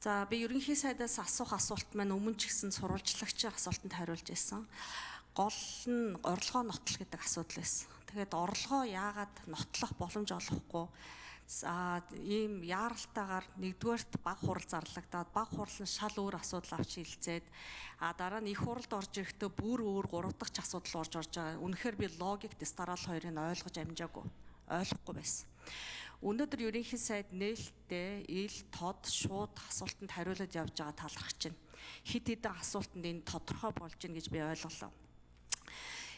За, би ерөнхий сайдаас асуух асуулт маань өмнө ч гэсэн сурвалжлагчийн асуултанд хариулж байсан. Гол нь орлогоо нотлох гэдэг асуудал байсан. Тэгээд орлогоо яагаад нотлох боломж олохгүй ийм яаралтайгаар нэгдүгээрт баг хурал зарлагдаад, баг хурал нь шал өөр асуудал авч хилцээд, а дараа нь их хуралд орж ирэхдээ бүр өөр гурав дахь ч асуудал орж байгаа. Үнэхээр би логик дистарал хоёрыг ойлгож амжаагүй, ойлгохгүй байсан. Өнөөдөр ерөнхий сайд нээлттэй, ил тод шууд асуултанд хариулаад явж байгаа талархаж байна. Хэд хэдэн асуултанд энэ тодорхой болж байна гэж би ойлголоо.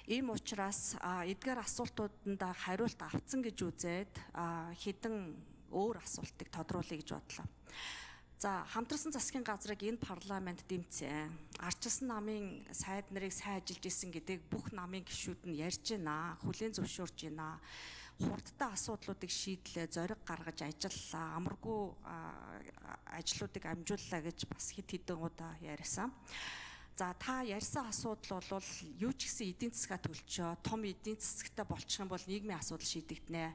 Ийм учраас эдгээр асуултууданд хариулт авцсан гэж үзээд хэдэн өөр асуултыг тодруулъя гэж бодлоо. За, хамтарсан засгийн газрыг энэ парламент дэмцэн. Арчилсан намын сайд нарыг сайн ажиллаж исэн гэдгийг бүх намын гишүүд нь ярьж байна, хүлээн зөвшөөрж байна. Хурдтай асуудлуудыг шийдлээ, зориг гаргаж ажиллалаа, амаргүй ажлуудыг амжууллаа гэж бас хэд хэдэн удаа яриасан. За, та ярьсан асуудал бол юу ч гэсэн эдийн засгаа төлчөө, том эдийн засагтай болчих юм бол нийгмийн асуудал шийдэгдэнэ.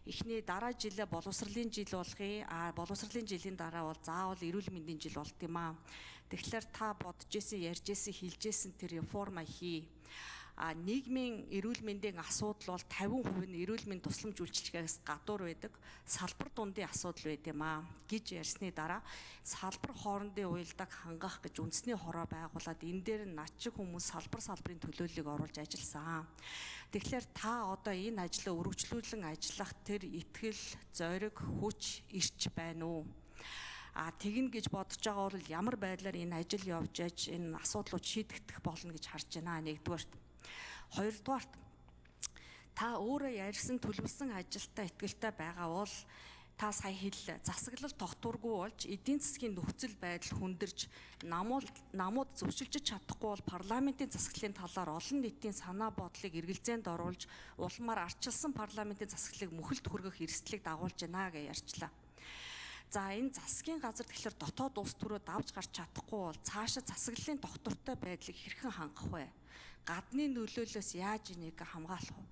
Эхний дараа жилээ боловсролын жил болгоё. А боловсролын жилийн дараа бол заавал эрүүл мэндийн жил болд юм аа. Тэгэхээр та бодож исэн, ярьж исэн, хэлж исэн тэр реформа хий. А нийгмийн эрүүл мэндийн асуудал бол 50% нь эрүүл мэнд тусламж үйлчилгээгээс гадуур байдаг салбар дундын асуудал байд юм аа гэж ярьсны дараа салбар хоорондын уялдааг хангах гэж үндэсний хороо байгуулад энэ дээр нь над шиг хүмүүс салбар салбарын төлөөллийг оруулж ажилласан. Тэгэхээр та одоо энэ ажлаа өргөжлүүлэн ажиллах тэр итгэл, зориг, хүч, эрч байна уу? А тэгнэ гэж бодож байгаа бол ямар байдлаар энэ ажил явж аж энэ асуудлууд шийдэгдэх болно гэж харж байна нэгдүгээрт. Хоёрдугаарт, та өөрөө ярьсан төлөвлөсөн ажилдаа итгэлтэй байгаа бол та сая хэллээ. Засаглал тогтворгүй болж эдийн засгийн нөхцөл байдал хүндэрч намууд зөвшөлжиж чадахгүй бол парламентын засаглалын талаар олон нийтийн санаа бодлыг эргэлзээнд оруулж улмаар арчилсан парламентын засаглалыг мөхөлд хүргэх эрсдлийг дагуулж байна гэж ярьчлаа. За, энэ засгийн газар тэгэхээр дотоод улс төрөө давж гарч чадахгүй бол цаашаа засаглалын тогтвортой байдлыг хэрхэн хангах вэ? Гадны нөлөөллөөс яаж энийг хамгаалах вэ?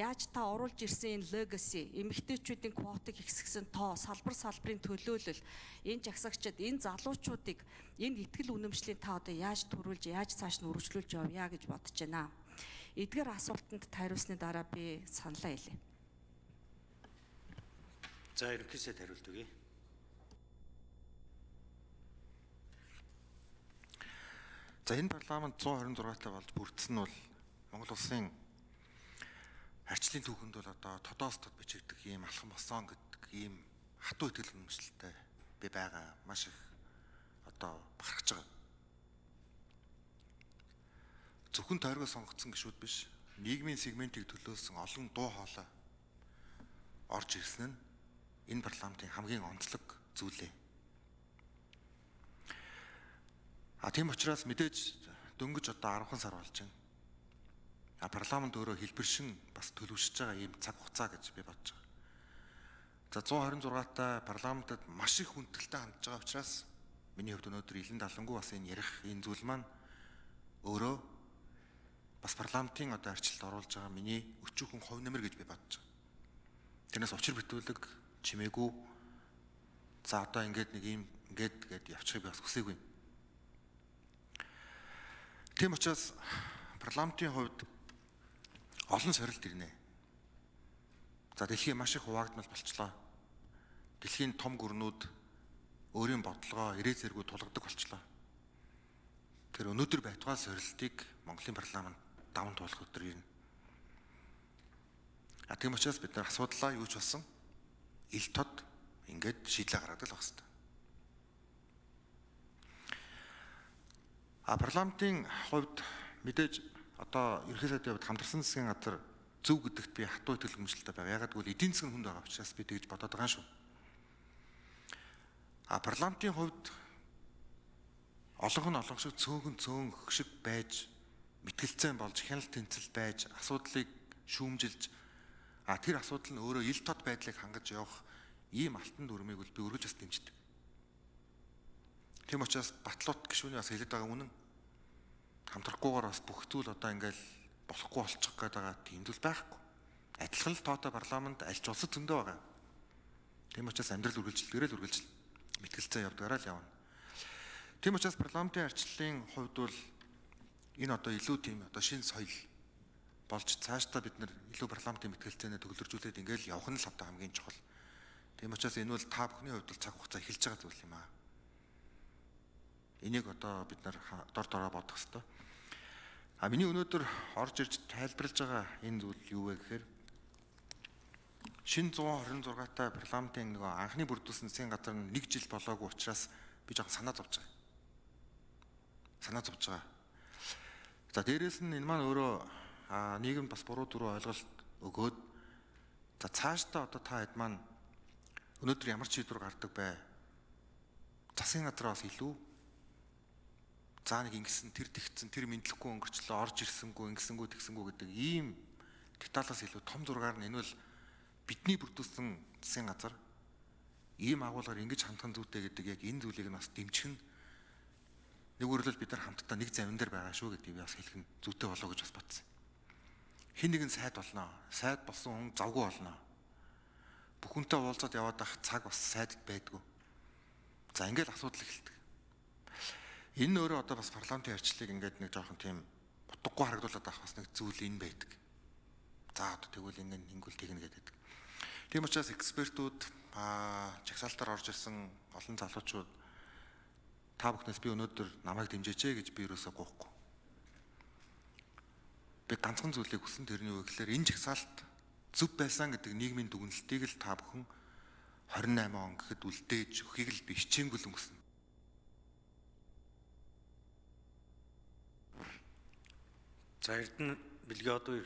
Яаж та оруулж ирсэн энэ legacy, эмэгтэйчүүдийн квотыг ихсгсэн тоо, салбар салбарын төлөөлөл, энэ жагсагчид, энэ залуучуудыг энэ итгэл үнэмшлийн та одоо яаж төрүүлж, яаж цааш нь үргэлжлүүлж явъя гэж бодож байна. Эдгээр асуултанд хариулсны дараа би саналаа хэлье. За, ерөнхий сайд хариулт өгье. За, энэ парламент 126 таа болж бүрдсэн нь бол Монгол улсын арчлын түүхэнд бол одоо тодоос тод бичигдэх ийм алхам болсон гэдэг ийм хатуу итгэл үнэмшилтэй би байгаа. Маш их одоо бахархаж байгаа. Зөвхөн тойргоо сонгогдсон гишүүд биш, нийгмийн сегментийг төлөөлсөн олон дуу хоолой орж ирсэн нь энэ парламентын хамгийн онцлог зүйлээ. А тийм учраас мэдээж дөнгөж одоо 10 сар болж байна. А парламент өөрөө хэлбэршин бас төлөвшөж байгаа ийм цаг хугацаа гэж би бодож байгаа. За, 126 та парламентод маш их хүндэтгэлтэй хандж байгаа учраас миний хувьд өнөөдөр илэн далангуу бас энэ ярих энэ зүйл маань өөрөө бас парламентын одоо арчлалд оруулж байгаа миний өчүүхэн хувь нэмэр гэж би бодож байгаа. Тэрнээс учир битүүлэг чимээгүй за одоо ингээд нэг ийм ингээд гээд явчихыг би бас хүсээгүй. Тийм учраас парламентын хувьд олон сорилт ирнэ. За, дэлхийн маш их хуваагдмал болчлоо. Дэлхийн том гүрнүүд өөрийн бодлогоо ирээ зэргүү тулгадаг болчлоо. Тэр өнөөдөр байтугай сорилтыг Монголын парламент даван туулах өдөр ирнэ. А тийм учраас бид нар асуудлаа юу ч болсон ил тод ингээд шийдлээ гаргадаг л байх хэрэгтэй. А парламентын хувьд мэдээж одоо ерөнхий сайдын хувьд хамтарсан засгийн газар зөв гэдэгт би хатуу итгэл үнэмшилтэй байгаа. Ягаад гэвэл эдийн засгийн хүнд байгаа учраас би тэгж бодоод байгаа шүү. А парламентын хувьд олонх нь олонх шиг, цөөхөн цөөнх шиг байж мэтгэлцэн болж хяналт тэнцэл байж асуудлыг шүүмжилж а тэр асуудал нь өөрөө ил тод байдлыг хангаж явах ийм алтан дүрмийг бол би өргөж бас дэмждэг. Тийм учраас Батлууд гишүүний бас хэлээд байгаа үнэн. Хамтрахгүйгээр бас бүх зүйл одоо ингээл болохгүй болчих гээд байгаа тийм зүйл байхгүй. Адилхан л тоотой парламент аль ч улсад зөндөө байгаа. Тийм учраас амьдрал үргэлжилдгээрээ л үргэлжил мэтгэлцээ явдгаараа л явна. Тийм учраас парламентын арчлалын хувьд бол энэ одоо илүү тийм одоо шинэ соёл болж цаашдаа бид нар илүү парламентын мэтгэлцээнээ төгөлөржүүлээд ингээл явах нь л одоо хамгийн чухал. Тийм учраас энэ бол та бүхний хувьд бол цаг хугацаа эхэлж байгаа зүйл юм аа. Энийг одоо бид нар дор дороо бодох ёстой. А миний өнөөдөр орж ирж тайлбарлаж байгаа энэ зүйл юу вэ гэхээр шинэ 126 та парламентын нөгөө анхны бүрдүүлсэн засгийн газар нь нэг жил болоогүй учраас би жоохон санаа зовж байгаа. Санаа зовж байгаа. За дээрэс нь энэ маань өөрөө нийгэмд бас буруу дөрөв ойлголт өгөөд за цаашдаа одоо та хэд маань өнөөдөр ямар шийдвэр гардаг бэ? Засгийн газраас илүү за нэг ингэсэн тэр тэгтсэн тэр мэдлэггүй өнгөрчлөө орж ирсэнгүү ингэсэнгүү тэгсэнгүү гэдэг ийм деталаас илүү том зургаар нь энэ бол бидний бүрдүүлсэн засгийн газар ийм агуулгаар ингэж хандах нь зүйтэй гэдэг яг энэ зүйлийг нь бас дэмжих нь нэг өөрөлд бид нар хамтдаа нэг завин дээр байгаа шүү гэдгийг би бас хэлэх нь зүйтэй болоо гэж бас бодсон. Хин нэгэн сайд болно. Сайд болсон хүн завгүй болно. Бүхэнтэй уулзаад яваад ах цаг бас сайдд байдгүй. За ингээл асуудал эхэлдэг. Энэ нь өөрөө одоо бас парламентын арчлалыг ингээд нэг жоохон тийм утгагүй харагдуулаад авах бас нэг зүйл энэ байдаг. За одоо тэгвэл ингэ ингэвэл тэгнэ гэдэг. Тийм учраас экспертүүд жагсаалтаар орж ирсэн олон залуучууд та бүхнээс би өнөөдөр намайг дэмжээч ээ гэж би юусоо гуйхгүй. Би ганцхан зүйлийг хүсэн, тэрний юу гэхээр энэ жагсаалт зөв байсан гэдэг нийгмийн дүгнэлтийг л та бүхэн 28 он гэхэд үлдээж өгөхийг л би хичээнгүлэн хүснэ. За Эрдэнэ бэлгийн одон